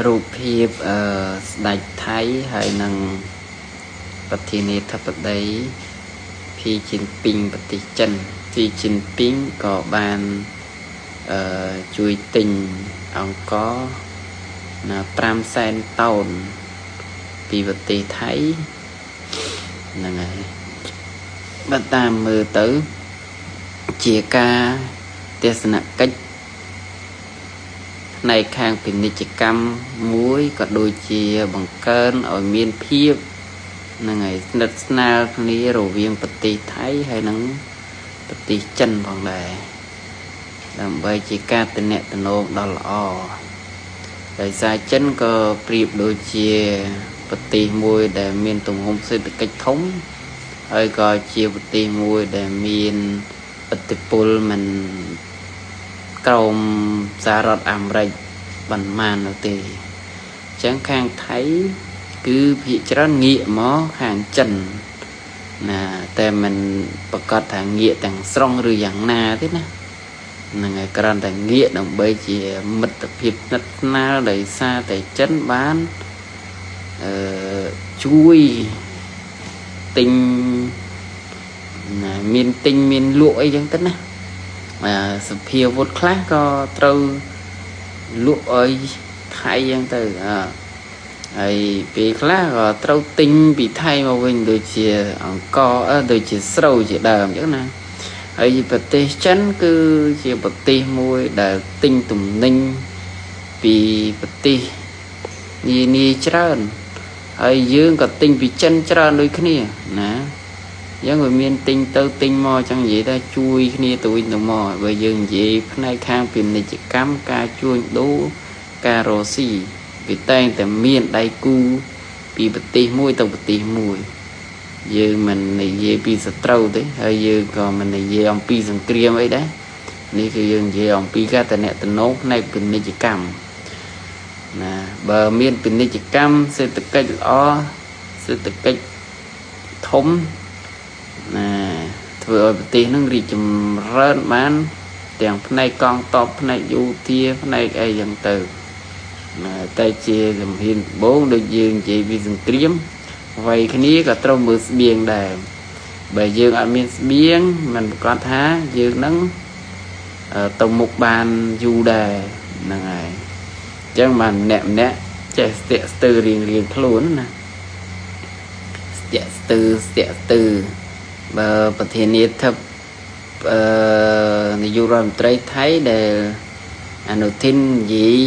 រូបភាពអឺស្ដេចថៃហើយនឹងប្រធានាធិបតីភីជីនពីងប្រទេសចិនភីជីនពីងក៏បានអឺជួយទិញអង្ករណា5សែនតោនពីប្រទេសថៃហ្នឹងហើយបើតាមមើលទៅជាការទស្សនកិច្ចផ្នែកខាងពាណិជ្ជកម្មមួយក៏ដូចជាបង្កើនឲ្យមានភាពហ្នឹងហើយស្និទ្ធស្នាលគ្នារវាងប្រទេសថៃហើយនិងប្រទេសចិនផងដែរដើម្បីជាការទំនាក់ទំនងដ៏ល្អដោយសារចិនក៏ប្រៀបដូចជាប្រទេសមួយដែលមានទំហំសេដ្ឋកិច្ចធំហើយក៏ជាប្រទេសមួយដែលមានឥទ្ធិពលមិនក្រោមសហរដ្ឋអាមេរិកប៉ុន្មាននោះទេអញ្ចឹងខាងថៃគឺភាគច្រើនងាកមកខាងចិនណាតែមិនប្រកាសថាងាកទាំងស្រុងឬយ៉ាងណាទេណាហ្នឹងហើយគ្រាន់តែងាកដើម្បីជាមិត្តភាពស្និទ្ធស្នាលដោយសារតែចិនបានអឺជួយទិញណាមានទិញមានលក់អីចឹងទៅណាសភាវុធខ្លះក៏ត្រូវលក់ឲ្យថៃចឹងទៅអហើយពេលខ្លះក៏ត្រូវទិញពីថៃមកវិញដូចជាអង្ករដូចជាស្រូវជាដើមអញ្ចឹងណាហើយប្រទេសចិនគឺជាប្រទេសមួយដែលទិញទំនិញពីប្រទេសនានាច្រើនហើយយើងក៏ទិញពីចិនច្រើនដូចគ្នាណាអញ្ចឹងវាមានទិញទៅទិញមកអញ្ចឹងនិយាយថាជួយគ្នាទៅវិញទៅមកបើយើងនិយាយផ្នែកខាងពាណិជ្ជកម្មការជួញដូរការរកស៊ីវាតែងតែមានដៃគូពីប្រទេសមួយទៅប្រទេសមួយយើងមិននិយាយពីសត្រូវទេហើយយើងក៏មិននិយាយអំពីសង្គ្រាមអីដែរនេះគឺយើងនិយាយអំពីការតំណតំណងផ្នែកពាណិជ្ជកម្មណាបើមានពាណិជ្ជកម្មសេដ្ឋកិច្ចល្អសេដ្ឋកិច្ចធំណាធ្វើឲ្យប្រទេសនឹងរីកចម្រើនបានទាំងផ្នែកកងទ័ពផ្នែកយោធាផ្នែកអីចឹងទៅណាតែជាជំហានដំបូងដូចយើងនិយាយពីសង្គ្រាមវាយគ្នាក៏ត្រូវមើលស្បៀងដែរបើយើងអត់មានស្បៀងមិនប្រកាសថាយើងនឹងទៅមុខបានយូរដែរហ្នឹងហើយអញ្ចឹងបានម្នាក់ម្នាក់ចេះស្ទាក់ស្ទើររៀងរៀងខ្លួនណាស្ទាក់ស្ទើរស្ទាក់ស្ទើរបើប្រធានាធិបអឺនាយករដ្ឋមន្ត្រីថៃដែលអនុทินនិយាយ